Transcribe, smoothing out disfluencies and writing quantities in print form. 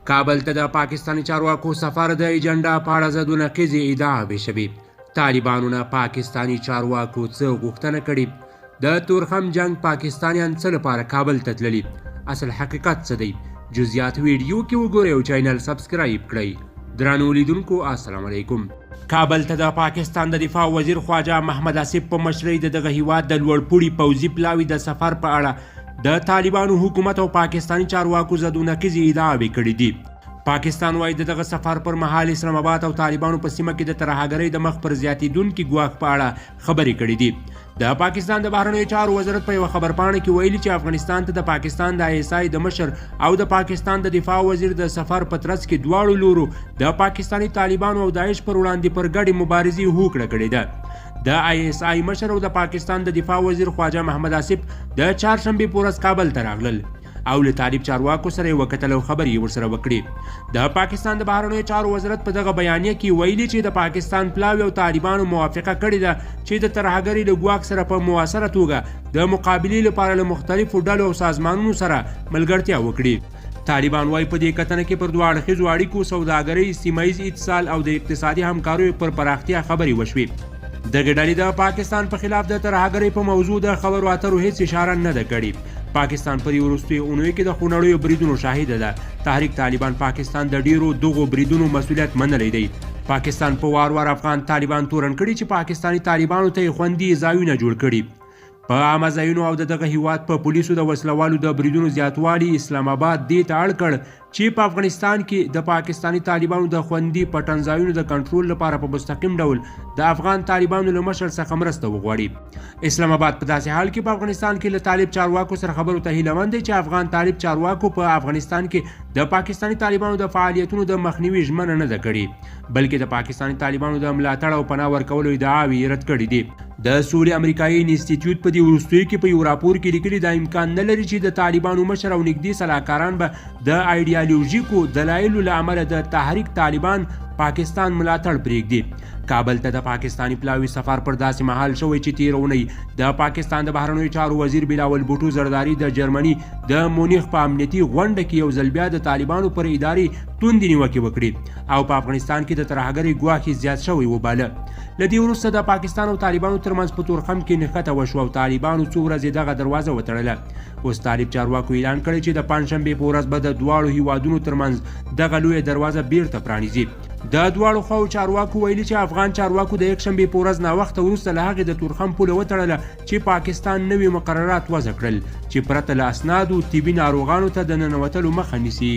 کابل ته د پاکستاني چارواکو سفر د ایجنډا په اړه ضد و نقیضې ادعاوې شوې. طالبانو نه پاکستاني چارواکو څه غوښتنه کړې؟ د تورخم جنګ پاکستانیان څه لپاره کابل ته تللي؟ اصل حقیقت څه دی؟ جزئیات ویډیو کې وګورئ او چینل سبسکرایب کړئ. درنو لیدونکو السلام علیکم. کابل ته د پاکستان د دفاع وزیر خواجه محمد آصف په مشرۍ د دغه هیواد د لوړپوړي پوځي پلاوي د سفر په اړه د طالبانو حکومت او پاکستاني چارواکو ضد و نقیضې ادعاوې کړې دي. پاکستان وايي د دغه سفر پر مهال اسلام آباد او طالبانو په سیمه کې د ترهګرۍ د مخ پر زیاتېدونکي ګواښ په اړه خبرې کړې دي. د پاکستان د بهرنیو چارو وزارت په یوه خبرپاڼه کې ویلي چې افغانستان ته د پاکستان د آی اس آی د مشر او د پاکستان د دفاع وزیر د سفر په ترڅ کې دواړو لورو د پاکستاني طالبانو او داعش پر وړاندې پر ګډې مبارزې هوکړه کړې ده. د آی اس آی مشر او د پاکستان د دفاع وزیر خواجه محمد آصف د چهارشنبې په ورځ کابل ته راغلل او له طالب چارواکو سره یې وکتل او خبرې یې ورسره وکړې. د پاکستان د بهرنیو چارو وزارت په دغه بیانیه کې ویلي چې د پاکستان پلاوي او طالبانو موافقه کړې ده چې د ترهګرۍ له ګواښ سره په موثره توګه د مقابلې لپاره له مختلفو ډلو او سازمانونو سره ملګرتیا وکړي. طالبان وايي په دې کتنه کې پر دوه اړخیزو اړیکو، سوداګرۍ، سیمه ییز اتصال او د اقتصادي همکاریو پر پراختیا خبرې وشوې. دغې ډلې د پاکستان په خلاف د ترهګرۍ په موضوع د خبرو اترو هیڅ اشاره نه ده کړې. پاکستان په دې وروستیو اونیو کې د خونړیو بریدونو شاهد ده. تحریک طالبان پاکستان د ډیرو دغو بریدونو مسولیت منلی دی. پاکستان په وار وار افغان طالبان تورن کړي چې پاکستاني طالبانو ته یې خوندي ځایونه جوړ کړي. په عامه ځایونو او د دغه هیواد په پولیسو د وسلوالو د بریدونو زیاتوالي اسلام آباد دې ته اړ کړ چې په افغانستان کې د پاکستاني طالبانو د خوندي پټنځایونو د کنټرول لپاره په مستقیم ډول د افغان طالبانو له مشر څخه مرسته وغواړي. اسلام آباد په داسې حال کې په افغانستان کې له طالب چارواکو سره خبرو ته هیله مند دی چې افغان طالب چارواکو په افغانستان کې د پاکستاني طالبانو د فعالیتونو د مخنیوي ژمنه نه ده کړې، بلکې د پاکستاني طالبانو د ملاتړ او پناه ورکولو ادعاوې یې رد کړې دي. د سولې امریکایي انستیتیوت په دې وروستیو کې په یو راپور کې لیکلي، دا امکان نه لري چې د طالبانو مشر او نږدې سلاکاران به د ایډیالوژیکو دلایلو له امله د تحریک طالبان پاکستان ملاتړ پرېږدي. کابل ته د پاکستاني پلاوي سفر پر داسې مهال شوی چې تېره اونۍ د پاکستان د بهرنیو چارو وزیر بلاول بوټو زرداري د جرمني د مونیخ په امنیتي غونډه کې یو ځل بیا د طالبانو پر ادارې توندې نیوکې وکړې او په افغانستان کې د ترهګرۍ ګواښ یې زیات شوی وباله. له دې وروسته د پاکستان او طالبانو ترمنځ په تورخم کې نښته وشوه او طالبانو څو ورځې دغه دروازه وتړله. اوس طالب چارواکو اعلان کړی چې د پنجشنبې په ورځ به د دواړو هیوادونو ترمنځ دغه لویه دروازه بیرته پرانیزي. د دواړو خواو چارواکو ویلي چې افغان چارواکو د یکشنبې په ورځ ناوخته وروسته له هغې د تورخم پوله وتړله چې پاکستان نوي مقررات وضع کړل چې پرته له اسنادو طبي ناروغانو ته د ننوتلو مخه نیسي.